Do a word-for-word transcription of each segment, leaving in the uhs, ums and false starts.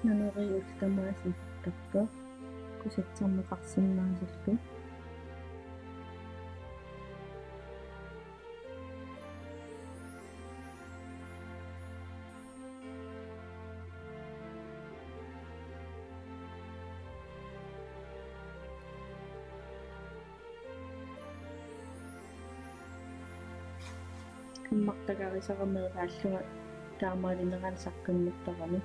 Naneri ullut tamaasa isikkartoq. Kusassarneqarsinnaasullu. Ammartagarisara meeraallunga taamaalinerani saqqummertarami.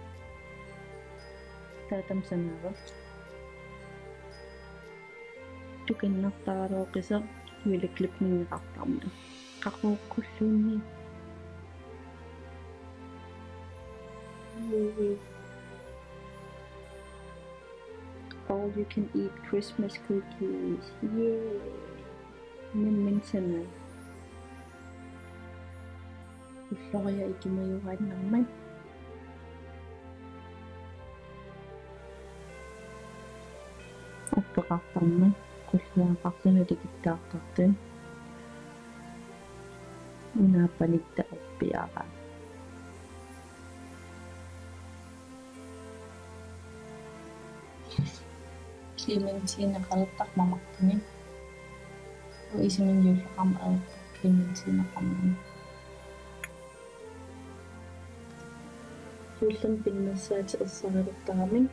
Taava tamaasa sanaara. Tukinnartaralooqisoq Wille Klippingeqartarneqarluni. All you can eat Christmas cookies. Yay! Min min sana. Ulloriaq ikimajuaannarmat. Uppeqartarmat, qulliaqartunut tikittaartartut. Una panitta uppiaraa. Clementineqalertarmat marlunnik. Isumik juulleqarmat alertarpoq Clementineqarmat. Juullimi pinnersaatit ersarilertaramik.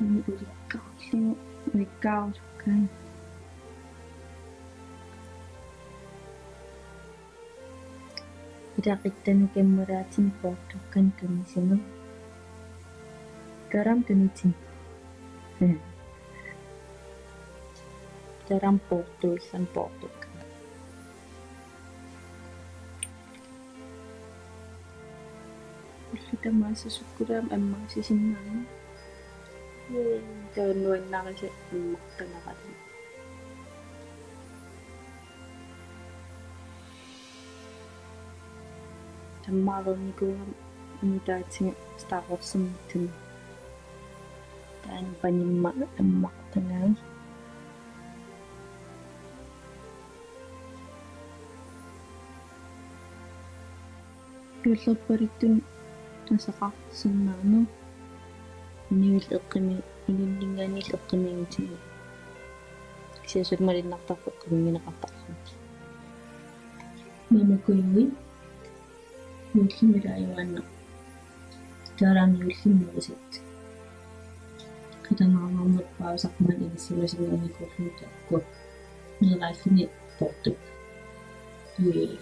Ini ulikkaarlugu, ulikkaarusukkaanni. Ilaquttanut kammalaatinik poortukkanik tunisineq. Taram tunitsin. Taram poortuillan poortukkanik. Ullut tamaasa sukkulaamik ammarsisinnaannginnami. Taava nuannarisa ammartagaralugu. Tammaareernikuugama nutaatigut Star Warsimut tunniulluni. Taanna panimma ammartagaat. Juullerpaluttunik aseqarsinnaaneq. Inuit eqqumi-, inunngaanniit eqqumiiginnarlugu. Kisianni suli malunnartarpoq eqqumiigineqartarluni. Mamakujuit. Juullimi ilaajuaannaq. Taava aamma juullimi nerusat. Qilanaarnarnerpaasarmat inissisimasunnguunikuulluni taakku. Meeraalluni poortukkanik. Ii.